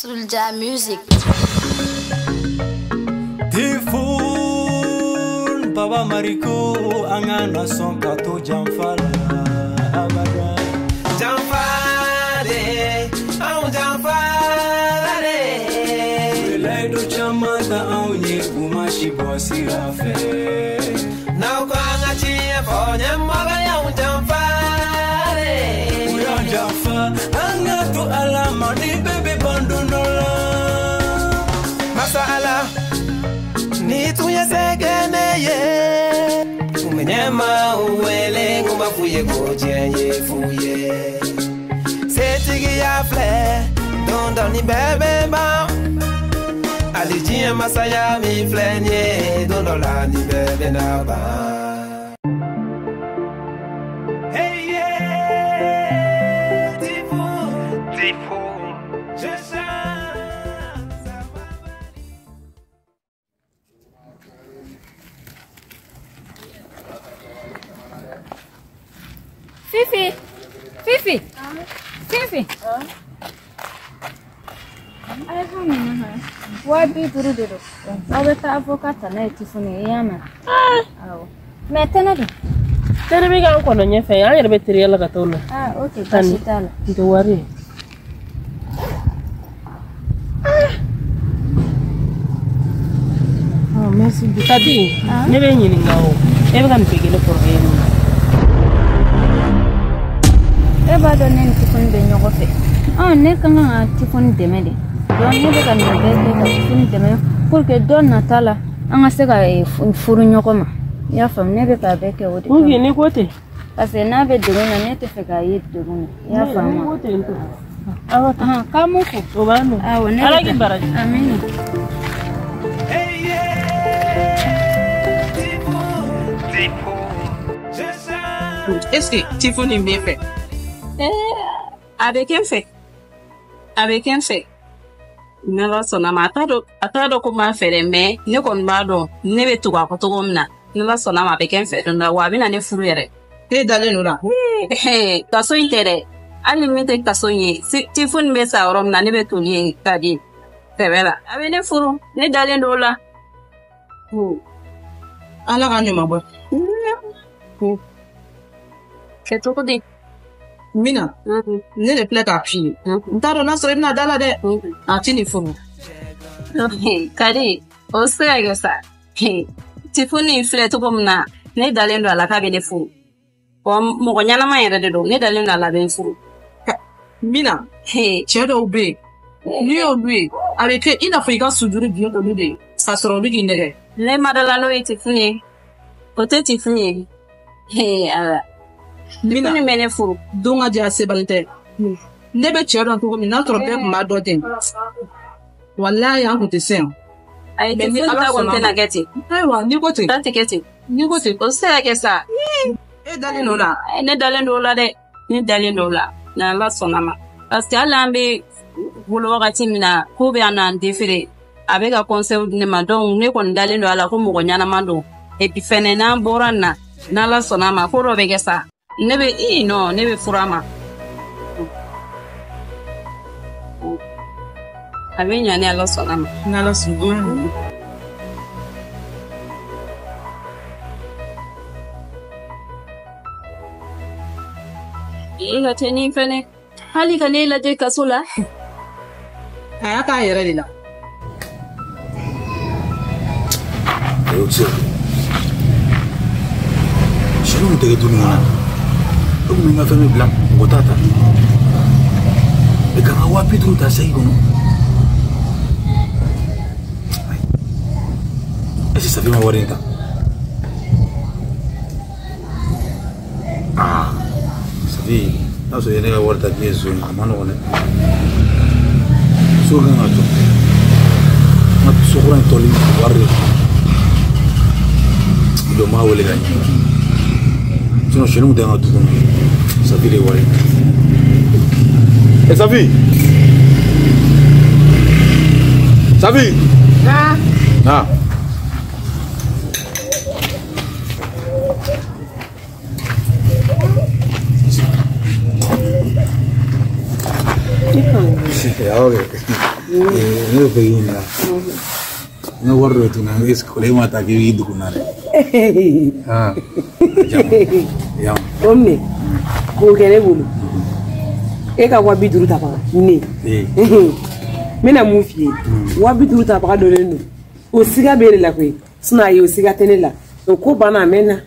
Soulja Music. Tifun Baba Mariko angana son kato janfa la abada. Janfa de, anw janfa la de. Layidu caman ta anw ye u ma si bɔ sira fɛ. N'aw ko an ka tiɲɛ fɔ ɲɛmɔgɔ y'anw janfa de. U y'an janfa an ka to Ala ma ni bɛɛ bɛ ban don dɔ la. Masa Ala, ni tun ye se kɛ ne ye, kun bɛ ɲɛmaaw wele kun b'a f'u ye ko diɲɛ ye fu ye. Setigiya filɛ, don dɔ ni bɛɛ bɛ ban. Hali diɲɛ masaya min filɛ nin ye, don dɔ la ni bɛɛ bɛna ban. Hey yeah, Tifun, Tifun, je chante. Fifi, Fifi, Fifi. 50 de don. Aw bɛ taa avocat ta n'a ye Tifuni ye, i y'a mɛn? Awɔ. Mais tɛnɛ dun? Tɛnɛ bɛ k'an kɔnɔ ɲɛfɛ, an yɛrɛ bɛ teriya la ka t'o la. Ah, ok, baasi t'a la. N tɛ wari ye. Ah, merci. Kadi, ne bɛ ɲininka o. E bɛ ka nin bɛɛ kɛ ne kɔrɔkɛ ye mun na? E b'a dɔn ne ni Tifuni bɛ ɲɔgɔn fɛ. Ne ka kan ka Tifuni dɛmɛ de. Donc ne bɛ ka nin bɛɛ kɛ ka Tifuni dɛmɛ pour que don nata la an ka se ka furu ɲɔgɔn ma. I y'a faamu, ne bɛ k'a bɛɛ kɛ o de kama. Ok, n'i ko ten. Parce que n'a bɛ degun na, ne tɛ fɛ k'a ye degun na. I y'a faamu N'i wa? ko ten to. An ka taa. K'an m'u fo. O b'an mɛn. Awɔ, ne Ala bɛ k'i taa. baraji. Amina. Hey yeah, Tifun, Tifun, je chante. Est-ce que Tifun nin b'e fɛ? A bɛ kɛ n fɛ. A bɛ kɛ n fɛ. N'Ala sɔnna ma, a t'a dɔn ko n b'a fɛ dɛ, mais ne kɔni b'a dɔn ne bɛ tugu a kɔ cogo min na. N'Ala sɔnna ma, a bɛ kɛ n fɛ don dɔ la, wa a bɛ na ne furu yɛrɛ. E dalen don la. Kaso in tɛ dɛ. Hali min tɛ kaso in ye, Tifuni bɛ sa yɔrɔ min na, ne bɛ toli yen ka di sɛbɛ la. A bɛ ne furu, ne dalen don o la. Ala ka ɲuman bɔ. Kɛ cogo di? Mina, ne de filɛ k'a f'i ye. N t'a dɔn n'a sɔrɔ i bɛna da la dɛ. A ti nin furu. Kadi, o tɛ se ka kɛ sa. Tifuni filɛ cogo min na, ne dalen don a la k'a bɛ ne furu. Wa mɔgɔ ɲɛnama yɛrɛ de don, ne dalen don a la a bɛ n furu. Mina, cɛ dɔw bɛ yen, n'i y'olu ye, a bɛ kɛ i n'a fɔ i ka sujuru bin olu de ye, k'a sɔrɔ olu k'i nɛgɛ. Ne ma da la n'o ye Tifuni ye. O tɛ Tifuni ye. Ala. Mina, Tifuni bɛ ne furu. Don ka diya sebali tɛ. Ne bɛ cɛ dɔn cogo min, n'a sɔrɔ bɛɛ tun b'a dɔn ten. Walayi an tun tɛ se yan. Ayi, Mais ni Tifuni Ala ta kɔni sɔnna tɛna ma. kɛ ten. Ayiwa, n'i ko ten. Ta tɛ kɛ ten. N'i ko ten. O tɛ se ka kɛ sa. E dalen don o la. Ne dalen don o la dɛ. Ne dalen don o la. N'Ala sɔnna ma. Parce que hali an bɛ bolo wagati min na, ko bɛ yan nɔ an déféré. A bɛ ka conseil di ne ma. Donc ne kɔni dalen don a la ko mɔgɔ ɲɛnama don. Et puis fɛnɛ n'an bɔra nin na, n'Ala sɔnna ma, ko dɔ bɛ kɛ sa. Ne bɛ ii non, ne bɛ furu a ma. A bɛ ɲa ni Ala sɔnna ma. N'Ala sɔnna ma. E ka cɛnin fɛnɛ, hali ka ne lajɛ kaso la. A y'a k'a yɛrɛ de la. O tɛ se ka kɛ. Sɛni kun tɛ kɛ dumuni na. E kun bɛ n ka fɛn bɛɛ bila mɔgɔ t'a ta. E ka n ka 50 000 ta saki kɔnɔ. Est-ce que Safi ma wari in ta? Ah, Safi, n'a sɔrɔ i ye ne ka wari ta k'i ye zon ye, a ma nɔgɔn dɛ. So kan ka jɔ. N ka so kura in tɔli wari de don. Don m'a wele ka ɲininka. Sinon sɛni kun tɛ an ka du kɔnɔ. Safi de ye wari. Eh Safi! Safi! Na. Awɔ kɛ. Ne bɛ fɛ k'i ɲininka. N ka wari dɔ tunna, est-ce que e m'a ta k'i b'i dugu na dɛ? Ah, jama. O minɛ k'o kɛ ne bolo. E ka 50 tabaga ne. N bɛna mun f'i ye? 50 tabaga dɔnnen don. O siga b'e de la koyi. Sinon ayi o siga tɛ ne la. O ko banna a mɛnna.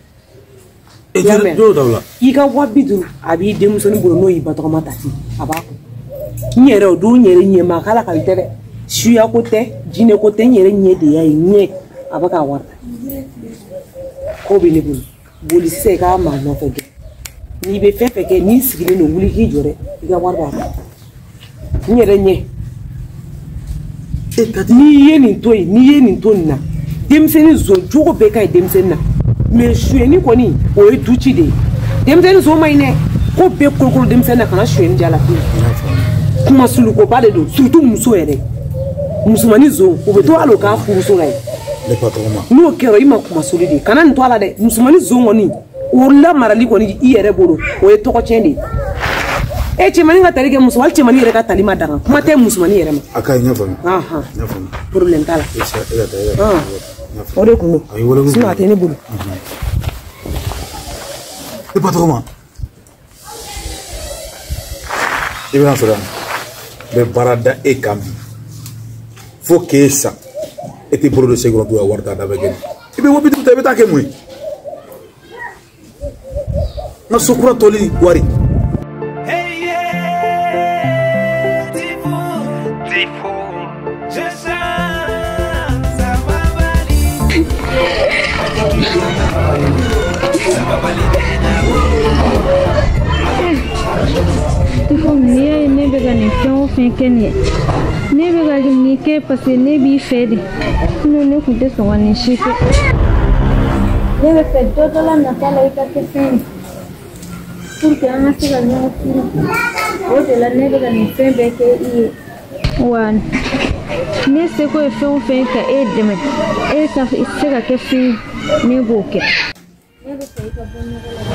E jɔn t'aw la? I ka 50 a b'i denmusonin bolo n'o y'i batɔgɔma ta ten a b'a kun. N yɛrɛ o don n yɛrɛ ɲɛ maa k'ala ka tɛ dɛ. Suya ko tɛ, jinɛ ko tɛ, n yɛrɛ ɲɛ de y'a ye ɲɛ a bɛ k'a wari ta. Ko bɛ ne bolo. Boli sisan i k'a maa nɔfɛ gɛn. N'i bɛ fɛn fɛn kɛ n'i sigilen don wuli k'i jɔ dɛ i ka wari b'a kun. N yɛrɛ ɲɛ. N'i ye nin to yen, n'i ye nin to nin na, denmisɛnnin zon jogo bɛɛ ka ɲi denmisɛnnin na. Mais suyɛni kɔni o ye du ci de ye. Denmisɛnnin zon man ɲi dɛ. Ko bɛɛ kolokolo denmisɛnnin na kana suyɛni diya la fiyewu. Kuma sulukoba de don surtout muso yɛrɛ. Musomanin zon o bɛ to hali o k'a furuso la yen. N'o kɛra i ma kuma soli de ye. Kana nin to a la dɛ. Musomanin zon kɔni o lamarali kɔni i yɛrɛ bolo o ye tɔgɔ tiɲɛ de ye. E cɛmanin ka tali kɛ muso hali cɛmanin yɛrɛ ka tali ma daga kuma tɛ musomanin yɛrɛ ma. A ka ɲi n y'a faamu. N y'a faamu. Problème t'a la. E ka taa e ka taa. O de kun don. Sinon a tɛ ne bolo. E batɔgɔma. I bɛna sɔrɔ yan. N bɛ baara da e kan bi. Fo k'e sa. E t'i bolo don sen kɔrɔ ka wari ta da bɛ kɛ. I bɛ 50 ta i bɛ taa kɛ mun ye? N ka so kura tɔli wari. N'i y'a ye ne bɛ ka nin fɛn o fɛn kɛ nin ye, ne bɛ ka nin kɛ parce que ne b'i fɛ de, sinon ne tun tɛ sɔn ka nin si kɛ. Ne bɛ fɛ dɔ dɔ la nata la i ka kɛ fɛn ye pour que an ka se ka ɲɔgɔn furu. O de la ne bɛ ka nin fɛn bɛɛ kɛ i ye. Wa ne seko ye fɛn o fɛn ka e dɛmɛ, e ka se ka kɛ fɛn ye, ne b'o kɛ. Ne bɛ fɛ i ka bɔ ɲɔgɔn la.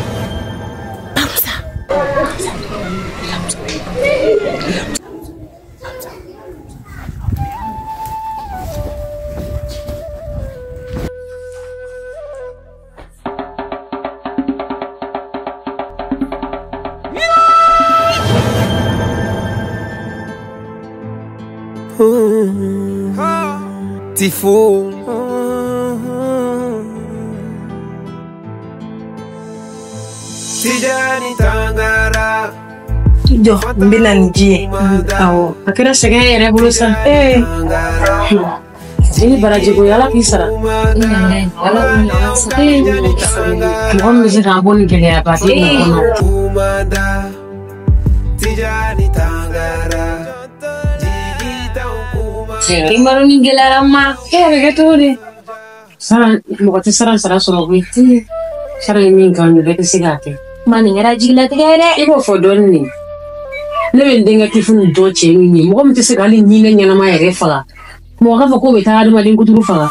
Tifo. Tijani Tangara. Jɔ n bɛ na ni ji ye. Awɔ a kɛra sɛgɛn yɛrɛ bolo sa. Ee i ni baraji ko Ala k'i sara. Ala k'u ɲɔgɔn sara. Mɔgɔ min bɛ se k'an bɔ nin gɛlɛyaba den in kɔnɔ. I maro ni gɛlɛyara n ma. E a bɛ kɛ cogo di? Sara mɔgɔ tɛ sara sara sɔrɔ koyi. Sara ye min kanu bɛɛ tɛ se k'a kɛ. Ma nin kɛra jigilatigɛ ye dɛ. I b'o fɔ dɔɔnin de. Ne bɛ n denkɛ Tifuni dɔn cɛ min ye, mɔgɔ min tɛ se k'ale ɲinɛ ɲɛnama yɛrɛ faga. Mɔgɔ k'a fɔ k'o bɛ taa adamaden kuturu faga.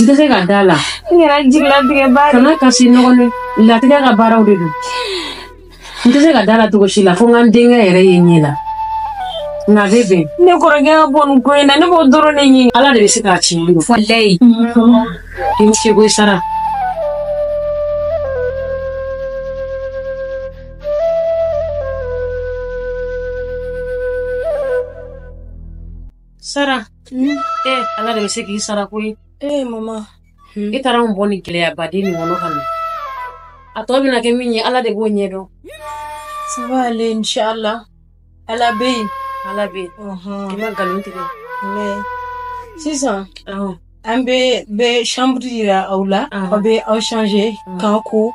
N tɛ se ka da la. N kɛra jigilatigɛ ba de. Kana kasi nɔgɔn latigɛ ka baaraw de don. N tɛ se ka da la cogo si la fo n ka n denkɛ yɛrɛ ye ɲɛ la. Nka a bɛ bɛn. Ne kɔrɔkɛ ka bɔ nin ko in na, ne b'o dɔrɔn de ɲini. Ala de bɛ se k'a tiɲɛ don. Walayi. I ni ce koyi Sara. Sara, Ala de bɛ se k'i sara koyi. Mama. I taara anw bɔ nin gɛlɛyabaden nin kɔnɔ ka na. A tɔ bɛna kɛ min ye, Ala de b'o ɲɛdɔn. Ça va aller, inchallah. Ala bɛ yen. Ala bɛ yen. I ma nkalon tigɛ. Mais sisan, an bɛ chambre yira aw la, aw bɛ aw changer k'aw ko.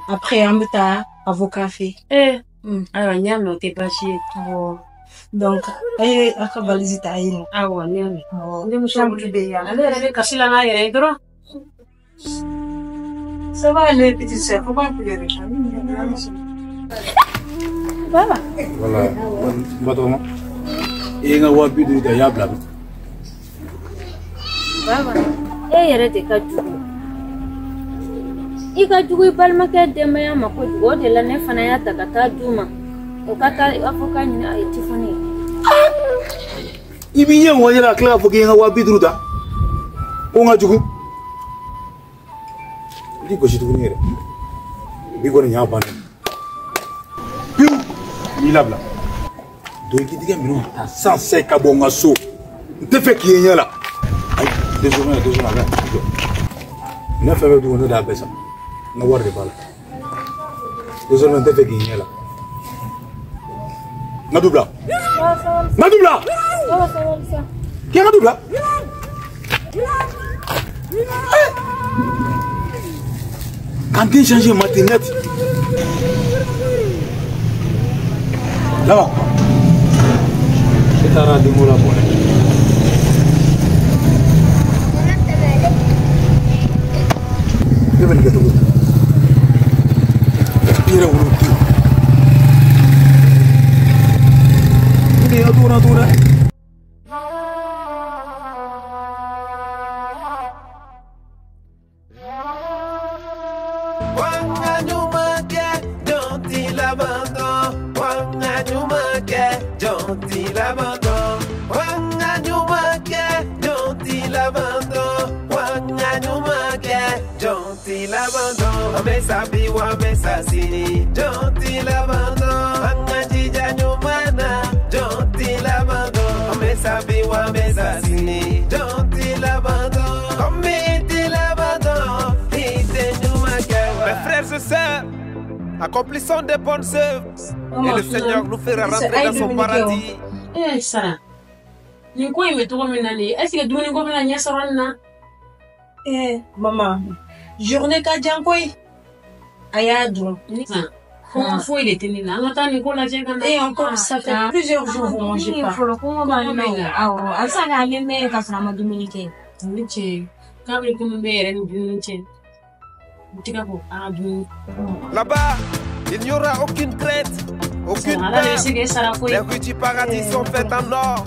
Après an bɛ taa avocat fɛ. Ayiwa n y'a mɛn o tɛ baasi ye. Awɔ. Donc a ye aw ka valise ta yen nɔ. Awɔ n y'a mɛn. Awɔ. N denmuso chambre bɛ yan. Ale yɛrɛ bɛ kasi la n'a yɛrɛ ye dɔrɔn. Ça va aller, petite sœur, faut pas pleurer. Baba. Voilà, n batɔgɔma. I ye n ka 50 ta i y'a bila min? Baba, e yɛrɛ de ka jugu. I ka jugu i balimakɛ denbaya ma kojugu, o de la ne fana y'a ta ka taa d'u ma. O ka taa avocat ɲini a ye Tifuni ye. I b'i ɲɛ ŋɔɲɛ la ka tila k'a fɔ k'i ye n ka 50 000 ta. Ko n ka jugu. I t'i gosi tuguni yɛrɛ. Bi kɔni y'a bannen. Pewu! N b'i labila. Donc i k'i tigɛ minɛnw ta sans cesse ka bɔ n ka so. N tɛ fɛ k'i ye ɲɛ la. Ayi, désormais, désormais, a bɛ jɔ. Ne fɛn fɛn dun ne de y'a bɛɛ san. N ka wari de b'a la. Désormais, n tɛ fɛ k'i ye ɲɛ la. N ka du bila. N ka du bila. K'i ka du bila. K'an den changer matin net. Là-bas. E taara denko la bɔ dɛ. Ne bɛ nin kɛ cogo di? I yɛrɛ wolo den. Ne de y'a to na tugun dɛ. Accomplissons des bonnes œuvres et le Seigneur nous fera rentrer dans son paradis. Eh Sara, nin ko in bɛ cogo min na nin ye, est-ce que dumuni ko bɛna ɲɛ sɔrɔ nin na? Eh maman, journée ka jan koyi. A y'a dun. Kɔngɔ foyi de tɛ ne la, an ka taa nin ko lajɛ ka na. Eh encore, ça fait plusieurs jours vous mangez pas. Fɔlɔ kɔngɔ b'a la. Awɔ, a bɛ se ka kɛ ale mɛn ka sɔrɔ a ma dumuni kɛ. Ni cɛ, kabini kunun bɛ yɛrɛ ni dumuni cɛ. Là-bas, il n'y aura aucune crainte, aucune peur. Les rues du paradis sont faites en or.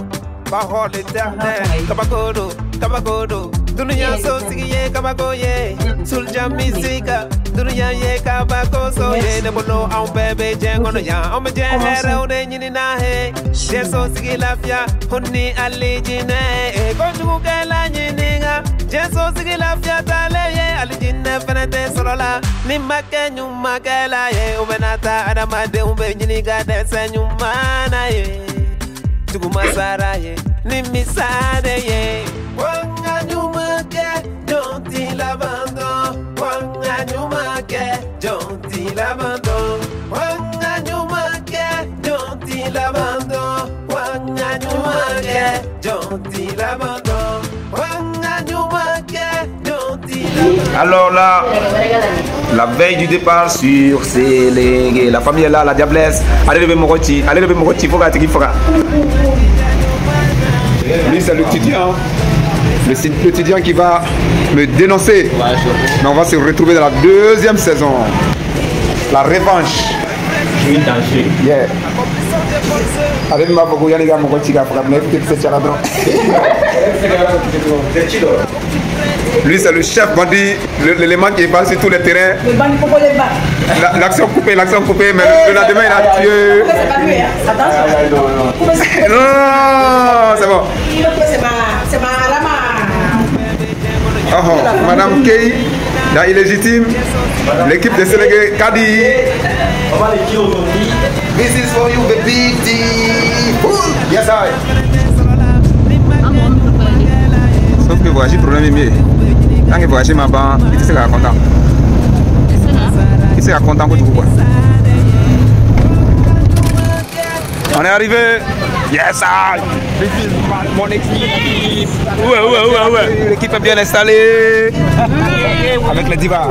Parole éternelle. Kabakodo, Kabakodo. Dunia so sigiye kabakoye. Sulja misika. Dunia ye kabakoso ye. Ne bolo an bebe jengono ya. Ome jenhere une nyini na he. Jeso sigi lafia. Honi alijine. Konjugu kela nyininga. Jeso sigi lafia tale ye. Alijine fenete sorola. Ni make nyuma kela ye. Ubenata adamade umbe nyiniga dese nyuma na ye. Tugumasara ye. Ni misade ye. Wanga nyuma ke, don't l'abandon. Wanga nyuma ke, don't l'abandon. Wanga nyuma ke, don't l'abandon. Wanga nyuma ke, don't l'abandon. Wanga nyuma ke, don't l'abandon. Alors là, la veille du départ sur c'est la famille est là, la diablesse. Allez lever mon rôti, allez lever mon rôti, faut qu'il fera. Lui c'est l'étudiant. L'étudiant qui va me dénoncer. Mais on va se retrouver dans la deuxième saison. La revanche. Yeah. Avec ma lui c'est le chef bandit, l'élément qui va sur tous les terrains. L'action coupée, mais le lendemain il a tué. Non, c'est bon. Oh, Madame Kay, la illégitime, l'équipe de Sénégal, Kadi. On va les tuer aujourd'hui. This is for you, baby. Yes, I. Sauf que voyager, problème est mieux. Tant que voyager, ma banque, il sera content. Il sera content pour tout quoi. On est arrivé. Yes, I. Mon équipe. Ouais. L'équipe est bien installée. Avec les divas.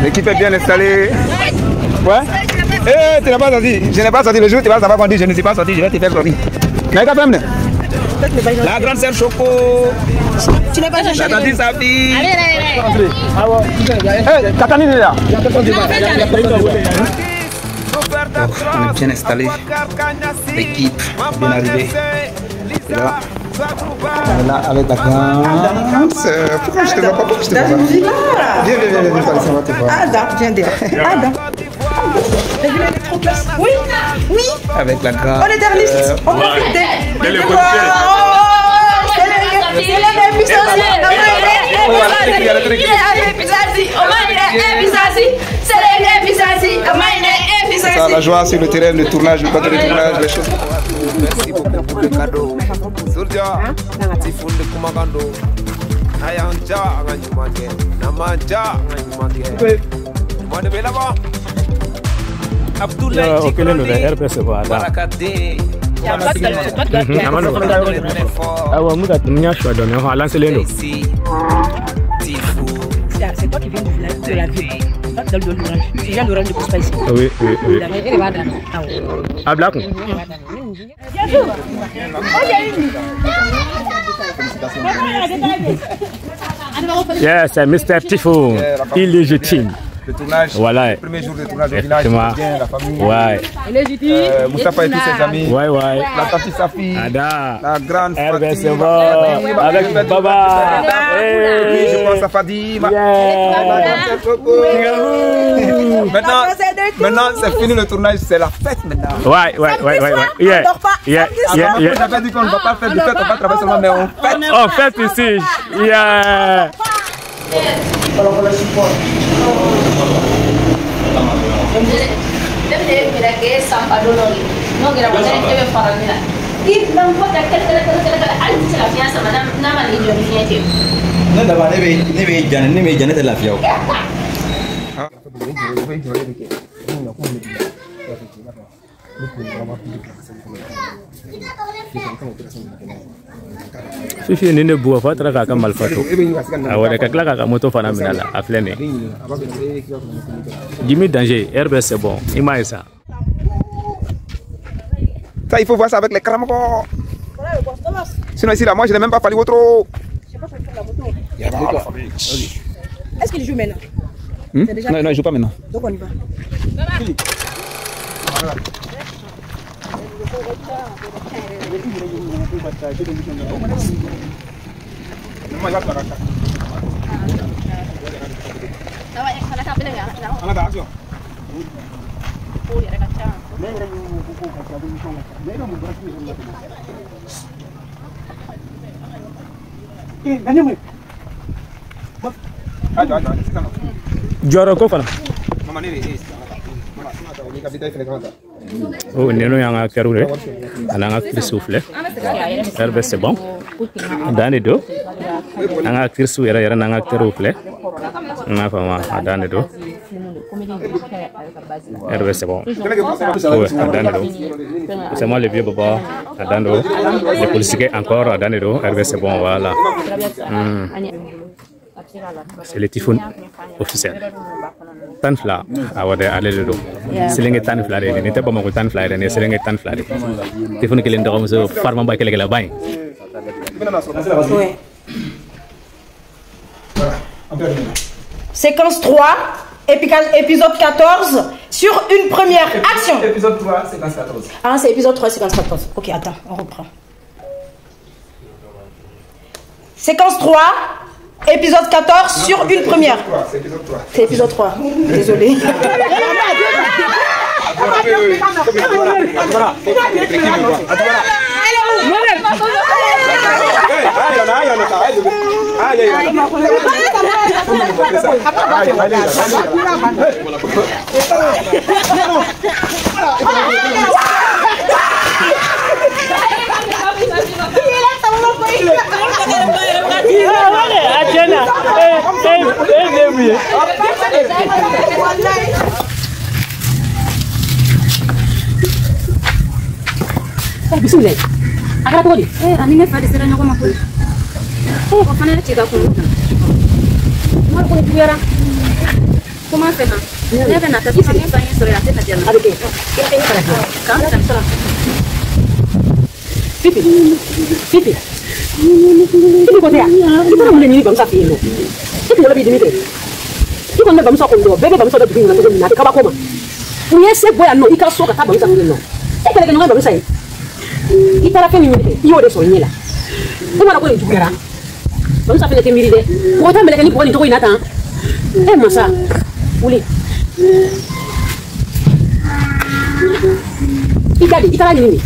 L'équipe est bien installée. Ouais. Eh, tu n'as pas sorti. Je n'ai pas sorti le jour, tu vas savoir qu'on dit je ne suis pas sorti, je vais te faire sortir. Mais quand même. La grande sœur Choco. Tu n'as pas cherché. La tante Safi. Allez, allez, allez. Eh, Tatani est là. Donc, on est bien installé. L'équipe est bien arrivée. Et là, on est là avec la grande sœur. Pourquoi je te vois pas? Pourquoi je te vois pas? Viens, viens, viens, viens, ça va te voir. Adam, viens dire. Adam. Oui, oui. Avec la grande. On est dernier. On profite Ça, la joie sur le terrain de tournage, le plateau de tournage, les choses. Merci beaucoup pour le cadeau. Soulja, Tifoun de Kumagando. Ayanja, Anganyumake. Namanja, Anganyumake. Moi, de là-bas. Abdoulaye Barakate. C'est toi qui viens de la ville. Dans l'orange. C'est déjà l'orange de Costa ici. Oui, oui, oui. Ah, Black. Yes, c'est Mr. Tifo, illégitime. Le tournage, voilà. Le premier jour de tournage au village, bien, la famille, ouais. Moustapha et tous ses amis, ouais, ouais. La tante Safi, Ada, la grande Fatih, avec Baba, oui, je pense à Fadima. Yeah. Maintenant, c'est fini le tournage, c'est la fête maintenant. Ouais, ouais, ouais, ouais, ouais. Yeah. Yeah. Yeah. Yeah. J'avais dit qu'on ne va pas faire de fête, on va travailler seulement, mais on fête. On fête ici. Yeah. Fifi ni ne buwa fatra k'a ka marifa to awɔ dɛ ka tila k'a ka moto fana minɛ a la a filɛ nin ye Jimmy Danger RBS c'est bon i m'a ye sa. Ça il faut voir ça avec les karamɔgɔ. Sinon ici là moi je n'ai même pas fallu trop. Est-ce qu'il joue maintenant? Non, non, il joue pas maintenant. Donc on y va. Jɔyɔrɔ ko fana. Oh, ninnu y'an ka acteurs ye ani an ka actrices filɛ. RBS c'est bon. Dan de don. An ka actrices yɛrɛ yɛrɛ n'an ka acteurs filɛ. N m'a faamu a dan de don. RBS c'est bon. Ouais, a dan de don. C'est moi le vieux baba a dan don. Les policiers encore a dan de don. RBS c'est bon voilà. C'est le Typhoon officiel. 12 awɔ dɛ ale de don. Selenge 12 de nin tɛ Bamakɔ 12 yɛrɛ nin ye selenge 12 de. Typhoon kelen dɔgɔmuso farimaba kɛlɛkɛlaba in. Séquence 3, épisode 14, sur une première action. Épisode 3, séquence 14. Ah, c'est épisode 3, séquence 14. Ok, attends, on reprend. Séquence 3. Épisode 14 sur une première. C'est épisode 3. C'est épisode 3. Désolé. Bismillah. A kɛra cogo di? Ani ne fa de sera ɲɔgɔn ma koyi. O fana ye cɛ ka kungo. Umaru ko juguyara. Kuma fɛ na. Ne bɛ na taa sisan ne fa ye sɔrɔ yen a tɛ na diya n na. A bɛ kɛ. I bɛ kɛ K'an bɛ sɔrɔ. Fifi. Fifi. Fifi ko tɛ yan. I taara mun de ɲini Bamusa fɛ yen nɔ? I kunkolo b'i dimi kɛ. I kɔni bɛ Bamusa kɔni dɔn. Bɛɛ bɛ Bamusa dɔn dugu in kɔnɔ cogo min na a tɛ kabako ma. Mun ye se bɔ yan nɔ i ka so ka taa Bamusa fɛ yen nɔ? E kɛlɛkɛɲɔgɔn ye Bamusa ye. I taara fɛn min ɲini i y'o de sɔrɔ i ɲɛ la. I mana ko nin juguyara. Bamusa fɛnɛ tɛ miiri dɛ. Mɔgɔ t'a mɛlɛkɛ ni bɔgɔ nin cogo in na tan. E masa, wuli. I da de, i taara ɲini de.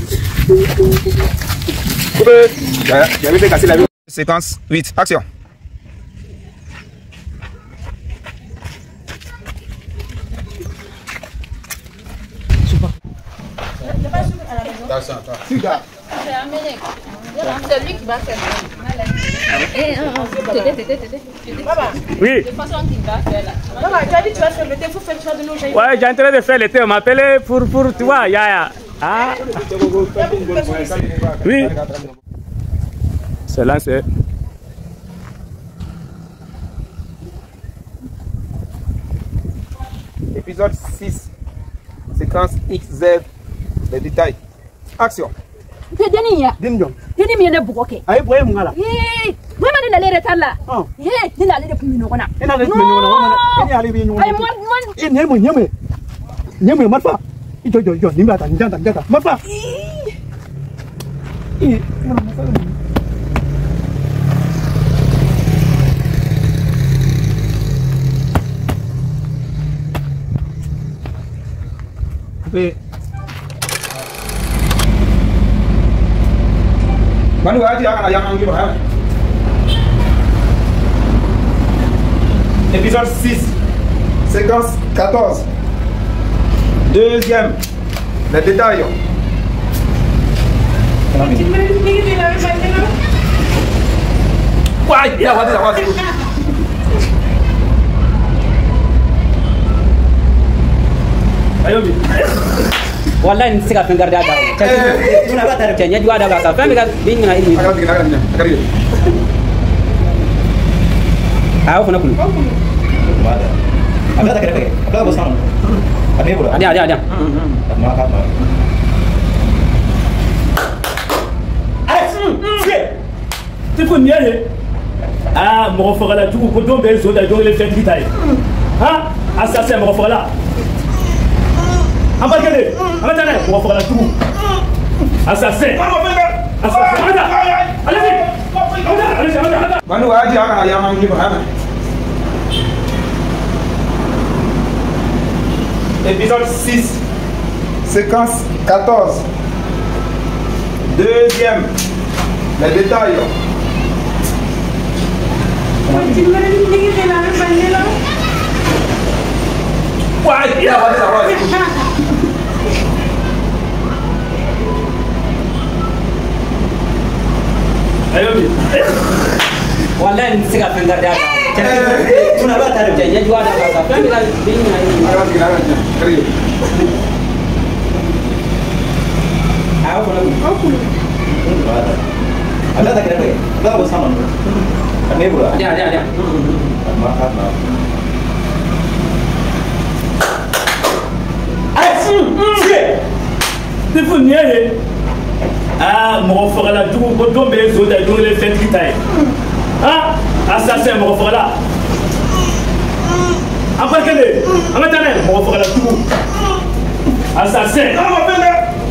Coupé. J'avais cassé la vie. Séquence 8, action. C'est lui qui va faire. Oui. De façon qu'il va faire là. Baba, tu as dit que tu vas faire le thé, faut faire, tu vas donner aux gens. Ouais, j'ai en train de faire le thé, on m'appelait pour tu vois, ya. Ah. Oui. C'est lancé. Épisode 6, séquence XZ, les détails. Action. Te deni ya. Deni jɔn. Deni min ye ne bugɔ kɛ. A ye bugɔ e mun k'a la. Ee, vraiment ne nalen retard la. Ee, ne n'ale de tun bɛ ɲɔgɔn na. E n'ale tun bɛ ɲɔgɔn na. E n'ale bɛ ɲɔgɔn na. Ayi, moi. E nin ye mun ye, nin ye mun ye? Nin ye mun ye, marifa. I jɔ jɔ jɔ, nin bɛ ta, nin jan ta, nin jan ta, marifa. Ee, marifa bɛ mun? Coupé. Manu aja akan ayam anggi berapa? Épisode 6, séquence 14. Deuxième, les détails. Wallahi ni tɛ se ka fɛn garder a da la. Cɛ, a b'a ta cɛ ɲɛjugu a da la sa fɛn bɛ ka bin ɲina i ni. A y'o fana kulu. A bɛ ta kɛrɛfɛ, a bɛ bɔ san. A bɛ bolo. A di yan, a di yan. Arrête! Tifo nin ye aa mɔgɔ fagala jugu ko don bɛɛ ye zon ta ye don kelen fɛntigi ta ye. Han assassin mɔgɔ fagala. Embarquez-les. An bɛ taa n'a ye mɔgɔ fagala jugu. Assassin. Assassin. An bɛ taa. Allez-y. Allez-y, an bɛ taa, an bɛ taa. Manu aja akan ayam anggi berapa? Épisode 6, séquence 14. Deuxième, les détails. Wallahi ni tɛ se ka fɛn garder a da la. Cɛ, a b'a ta cɛ ɲɛjugu a da la sa fɛn bɛ ka bin ɲina i ni. A y'o fana kulu. A bɛ ta kɛrɛfɛ, a bɛ bɔ san. A bɛ bolo. A di yan, a di yan, a di yan. Arrête! Tifo nin ye aa mɔgɔ fagala jugu ko don bɛɛ ye zon ta ye don kelen fɛntigi ta ye. Han assassin mɔgɔ fagala. Embarquez-les. An ka taa n'a ye mɔgɔ fagala jugu. Assassin.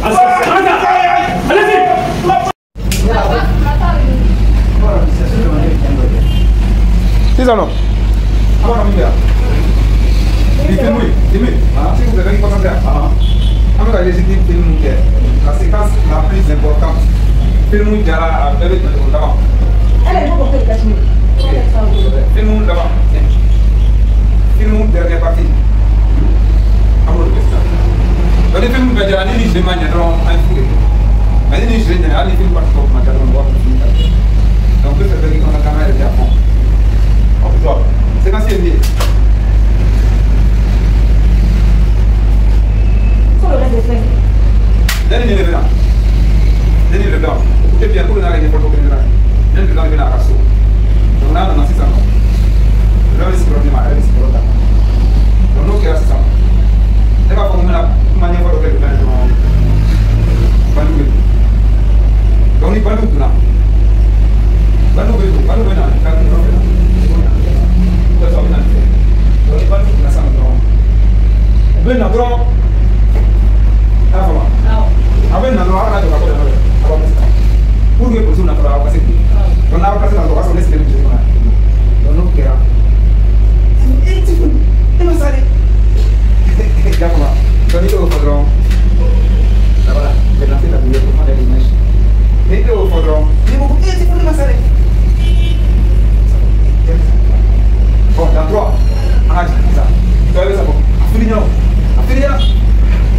Assassin. An ka taa. Allez-y. Sisan nɔ, an b'a ka min kɛ yan. Ni film ye, film, s'il vous plaît, veuillez concentrer. An bɛ ka légitime film mun kɛ, la séquence la plus importante. Film jara a bɛɛ bɛ jɔ laban. Film laban. Film dernière partie. An b'o de kɛ sisan. Donc ni film bɛɛ jara ni ni jeu ma ɲɛ dɔrɔn an ye fu de kɛ. Mais ni ni jeu ɲɛna hali ni film partie tɔw ma diya dɔrɔn mɔgɔ bɛ film ta. Donc bɛ fɛ bɛɛ k'i concentrer an ka yɛrɛ di à fond. Séquence ye min ye. Denni de bɛ na. Denni de bɛ na. Écoutez bien, pour n'a ka ɲɛfɔli kɛ ɲɛna. Denni de bɛ na a ka so. Donc n'a nana sisan nɔ, le bɛ sigiyɔrɔ di ma, a yɛrɛ bɛ sigiyɔrɔ ta. Donc n'o kɛra sisan, ne b'a fɔ ko n bɛna kuma ɲɛfɔ dɔ kɛ donna ye dɔrɔn, bandiw bɛ don. Donc ni bandiw donna, bandiw bɛ don, bandiw bɛ na ka yɔrɔ bɛɛ la. U bɛ na nin fɛ. Donc ni bandiw donna sisan dɔrɔn, u bɛ na dɔrɔn, a y'a faamu wa? A bɛ na dɔrɔn, a kana jɔ ka ko dɔ dɛ, a b'a sisan. Pour que polisiw natɔla aw ka se kun. Donc n'aw ka se ka dɔrɔn, o b'a sɔrɔ ne sigilen bɛ kɔnɔ. Donc n'o kɛra, e ti kun, e ma sa dɛ. I y'a faamu wa? Donc n'i y'o fɔ dɔrɔn, Là-bas, j'ai lancé la prière pour prendre l'image. Mais il est au fond, il m'a dit, c'est pour le masser. Bon, dans 3, 1, ça. Tu as vu ça, bon. Affinignon. Affinignon.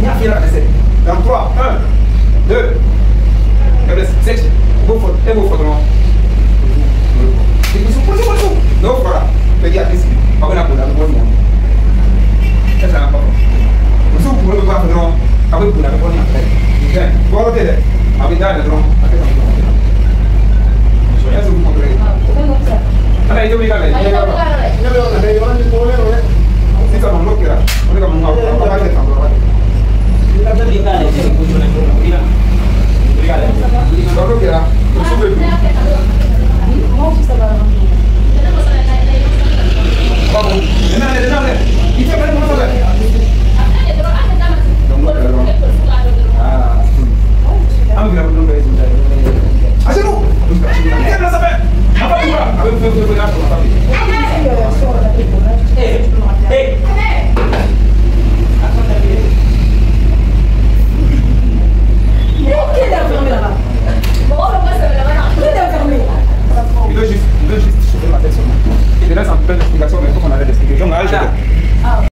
Il y a fini la recette. Dans 3, 1, 2, 7. Et vous, faut non. Non, voilà. Pédiatrice. On va la bonne. Ça, ça va pas. Vous pouvez pas faire non. Avec vous la bonne après. Bon, avec dans le drone. Je vais vous montrer. Allez, je vais aller. Sisan n'o kɛra o de ka mun ka an b'a kɛ tan dɔrɔn. N'o kɛra muso bɛ dun.